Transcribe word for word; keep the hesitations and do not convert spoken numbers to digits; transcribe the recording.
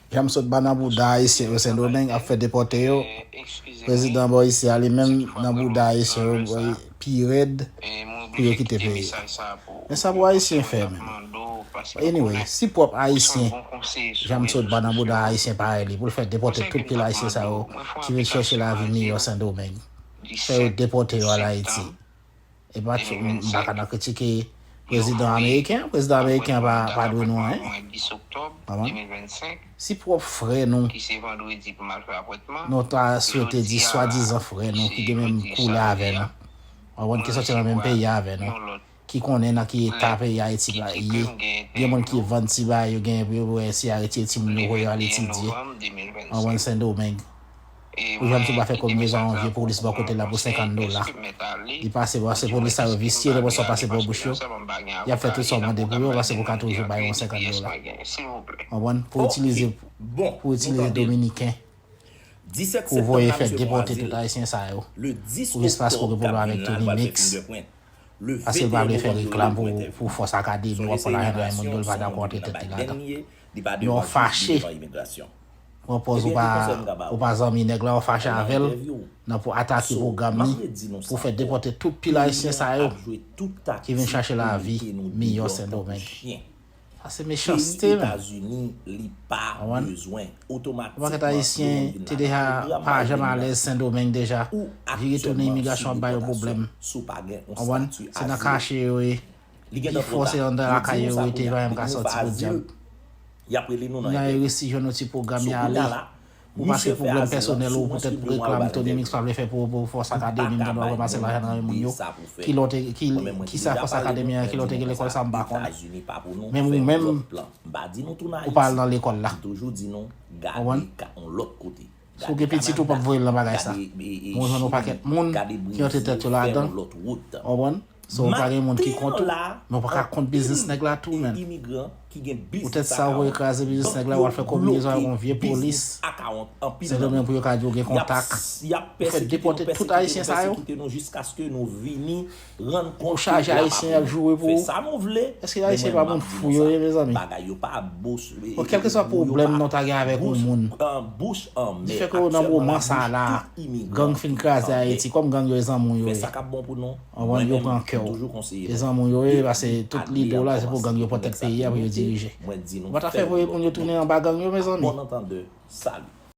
Jan m sot ba nan bouda ayisyen yo Sendomeng ap fè depòte yo. Prezidan bò isi a li menm nan bouda ayisyen yo bò pi rèd pou yo kite peyi a. Men sa pou ayisyen fè menm. Anyway, si pwòp ayisyen jan m sot ba nan bouda ayisyen parèy li pou l fè depòte tout pil ayisyen sa yo ki vin chèche lavi miyò Sendomeng, fè yo depòte yo al Ayiti. E pa m pa ka nan kritike prezidan ameriken an. Prezidan ameriken an pa, pa dwe nou anyen. Konprann? Si pwòp frè nou, nou ta swete di swadizan frè nou ki gen menm koulè avè nou, konprann, ki sòti nan menm peyi avè nou, ki konnen nan ki eta peyi Ayiti la ye, gen moun ki vann ti bagay yo genyen pou yo wè si yo retire timoun yo voye yo al etidye, konprann, Sendomeng. Pou jan m sot ba fè konbinezon a yon vye polis bò kote la pou senkant dola. Li pase, paske polis sa yo visye, nenpòt sa w pase bò bouch yo, y ap fè tout sa w mande pou yo, paske pou ka toujou ba yo yon senkant dola. Konprann? Pou itilize, pou itilize Dominiken, pou voye fè depòte tout Ayisyen sa yo. Pou jis paske w gen pwoblèm avèk Tony Mix. Paske l pa vle fè reklam pou, pou Fòs Akademi, w ap pran lajan nan men moun yo, l pa dakò antre tèt li ladan. Men w fache. Pran pòz ou pa, ou pa zanmi nèg la, w fache avè l nan pou atake pwogram li, pou fè depòte tout pil ayisyen sa yo ki vin chache lavi miyò Sendomeng. Sa se mechanste, menm. Konprann? Yon pakèt ayisyen te deja pa janm alèz Sendomeng deja. Vire tounen imigrasyon ap ba yo pwoblèm. Konprann? Se nan kache yo ye. Pi fò se anndan lakay yo rete, pa menm ka sòti podyab. Nan e resi jwenn yon ti pwogram y ale. Ou pase pwoblèm pèsonèl ou poutèt pou reklam Tony Mix pa vle fè pou, pou Fòs Akademi, m tande w ap ranmase lajan nan men moun yo. Ki lè w te, ki, ki sa Fòs Akademi an, ki lè w te gen lekòl sa m pa konnen. Menm ou menm, ou pa al nan lekòl la. Konprann? Si w gen pitit ou p ap voye l nan bagay sa. Mwen jwenn yon pakèt moun ki antre tèt yo ladan. Konprann? So, ou pa gen moun ki kont ou, men ou pa ka kont biznis nèg la tou, menm. Poutèt sa, ou voye kraze biznis nèg la, w al fè konbinezon ak yon vye polis Sendomeng pou yo ka di w gen kontak. Ou fè depòte tout ayisyen sa yo. Pou chaje ayisyen y ap joure pou ou. Èske ayisyen pa moun fou yo ye, mezanmi? Bon, kèlkeswa pwoblèm nou ta gen avèk yon moun, di fè ke nan moman sa la, gang fin kraze Ayiti, kòm gang yo e zanmi w yo ye. Konprann? Yo pran kè w. E zanmi w yo ye, paske tout lide w la, se pou gang yo pran tèt peyi a pou yo dirije. Ou pa ta fè voye moun yo tounen anba gang yo, mezanmi.